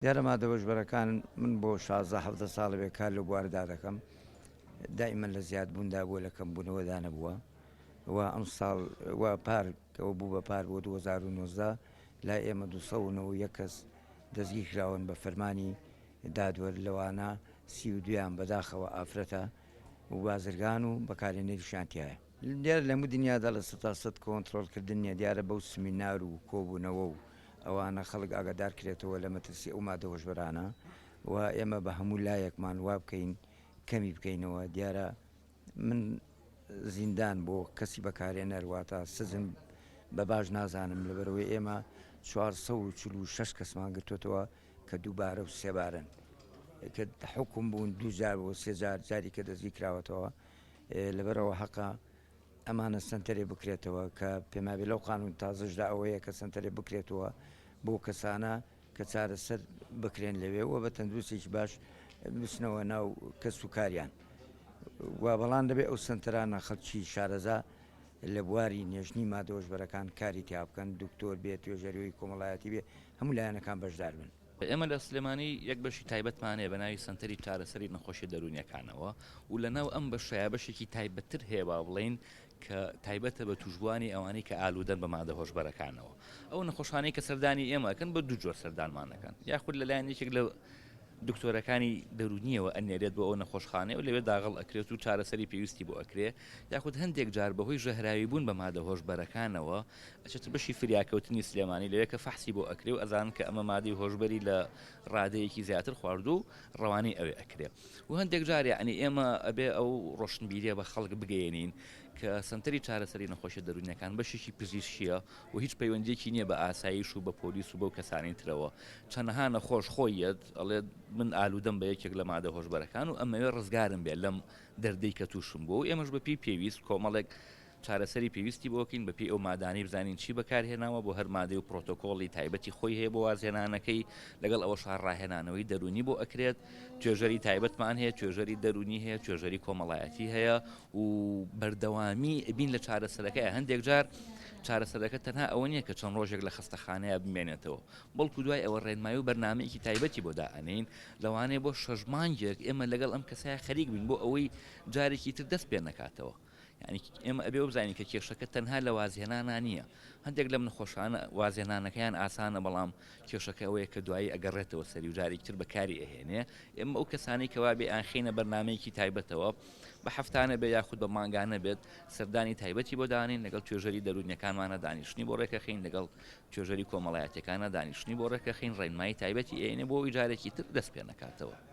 دیارە مادە هۆشبەرەکان من بۆ 16 17 ساڵە بێ کار لەو بوارەدا دەکەم دائیمەن لە زیادبووندا بووە لە کەمبوونەوەدا نەبووە و ئەمساڵ و پار ئەوە بوو بە پار بۆ 2019 لای ئێمە 291 کەس دەستگیرکراون بە فەرمانی دادوەر لەوانە 32یان بەداخەوە ئافرەتە و بازرگان و بەکارهێنەریشیان تیایە. دیارە لە هەموو دنیادا 100% کۆنتڕۆڵ کردن نیە، دیارە بەو سمینار و کۆبوونەوە و ئەوانە خەڵک ئاگادار کرێتەوە لە مەترسی ئەو مادە هۆشبەرانە و ئێمە بە هەموو لایەکمان وا بکەین کەمی بکەینەوە، دیارە من زیندان بۆ کەسی بەکارهێنەر واتە سجن بە باش نازانم لەبەرئەوەی ئێمە 446 کەسمان گرتووەتەوە کە دووبارە و سێبارەن کە حوکم بوون دوو جار بۆ سێ جار جاری کە دەستگیر کراوەتەوە لەبەرئەوە حەقە ئەمانە سەنتەرێ بکرێتەوە کە پێمابێ لەو قانون تازەشدا ئەوەیە کە سەنتەرێ بکرێتەوە بۆ کەسانە کە چارەسەر بکرێن لەوێ و بە تەندروستێکی باش بچنەوە ناو کەس و کاریان و بەڵام دەبێ ئەو سەنتەرانە خەڵکی شارەزا لە بواری نێژنی مادە هۆشبەرەکان کاری تیا بکەن دکتۆر بێ توێژەرەوەی کۆمەڵایەتی بێ هەموو لایەنەکان بەشدار بن. ئێمە لە سلێمانی یەک بەشی تایبەتمان هەیە بە ناوی سەنتەری چارەسەری نەخۆشیە دەروونیەکانەوە و لە ناو ئەم بەشەیا بەشێکی تایبەتتر هەیە با بڵێین کە تایبەتە بە توشبووانی ئەوانەی کە ئالوودەن بە مادە هۆشبەرەکانەوە. ئەو نەخۆشانەی کە سەردانی ئێمە ئەکەن بە دوو جۆر سەردانمان ئەکەن، یاخود لەلایەن یەکێک لە دکتۆرەکانی دەروونیەوە ئەنێرێت بۆ ئەو نەخۆشخانەیە و لەوێ داغڵ ئەکرێت و چارەسەری پێویستی بۆ ئەکرێ، یاخود هەندێک جار بەهۆی ژەهراوی بوون بە مادە هۆشبەرەکانەوە ئەچێتە بەشی فریاکەوتنی سلێمانی لەوێ کە فەحسی بۆ ئەکرێ و ئەزانن کە ئەمە مادەی هۆشبەری لە ڕادەیەکی زیاتر خواردوو و ڕەوانەی ئەوێ ئەکرێ و هەندێک جار یەعنی ئێمە ئەبێ ئەو ڕۆشنبیریە بە خەڵک بگەیەنین کە سەنتەری چارەسەری نەخۆشیە دەروونیەکان بەشێکی پزیشکیە و هیچ پەیوەندیەکی نیە بە ئاسایش و بە پۆلیس و بەو کەسانی ترەوە چەنەها نەخۆش خۆی یەت ئەڵێت من ئالوودەم بە یەکێک لە مادە هۆشبەرەکان و ئەمەوێ ڕزگارم بێ لەم دەردەی کە تووشم بووە و ئێمەش بە پێی پێویست کۆمەڵێک چارەسەری پێویستی بۆ بکەین بەپێی ئەو مادانەی بزانین چی بەکارهێناوە بۆ هەر مادەی و پرۆتۆکۆڵی تایبەتی خۆی هەیە بۆ وازهێنانەکەی لەگەڵ ئەوەشا ڕاهێنانەوەی دەروونی بۆ ئەکرێت توێژەری تایبەتمان هەیە توێژەری دەروونی هەیە توێژەری کۆمەڵایەتی هەیە و بەردەوامی بین لە چارەسەرەکەی هەندێک جار چارەسەرەکە تەنها ئەوە نییە کە چەند ڕۆژێک لە خەستەخانەیە بمێنێتەوە بەڵکو دوای ئەوە ڕێنمایی و بەرنمەیەکی تایبەتی بۆ دائەنین لەوانەیە بۆ شەش مانگێک ئێمە لەگەڵ ئەم کەسایە خەریک بین بۆ ئەوەی جارێکی تر دەست پێ نەکاتەوە یانی ئێمە ئەبێ بزانین کە کێشەکە تەنها لە وازهێنانا نییە هەندێک لەم نەخۆشانە وازهێنانەکەیان ئاسانە بەڵام کێشەکە ئەوەیە کە دوایی ئەگەڕێتەوە سەری و جارێکی تر بەکاری ئەهێنێ ئێمە ئەو کەسانەی کەوا بێ ئانخینە بەرنمەیەکی تایبەتەوە بە هەفتانە بێ یاخود بە مانگانە بێت سەردانی تایبەتی بۆ دانین لەگەڵ توێژەری دەروونیەکانمانە دانیشتنی بۆ ڕێکەخین لەگەڵ توێژەری کۆمەڵایەتەکانە دانیشتنی بۆ ڕێکەخین ڕێنمایی تایبەتی ئێنێ بۆ ئەوی جارێکی تر دەست پێ نەکاتەوە.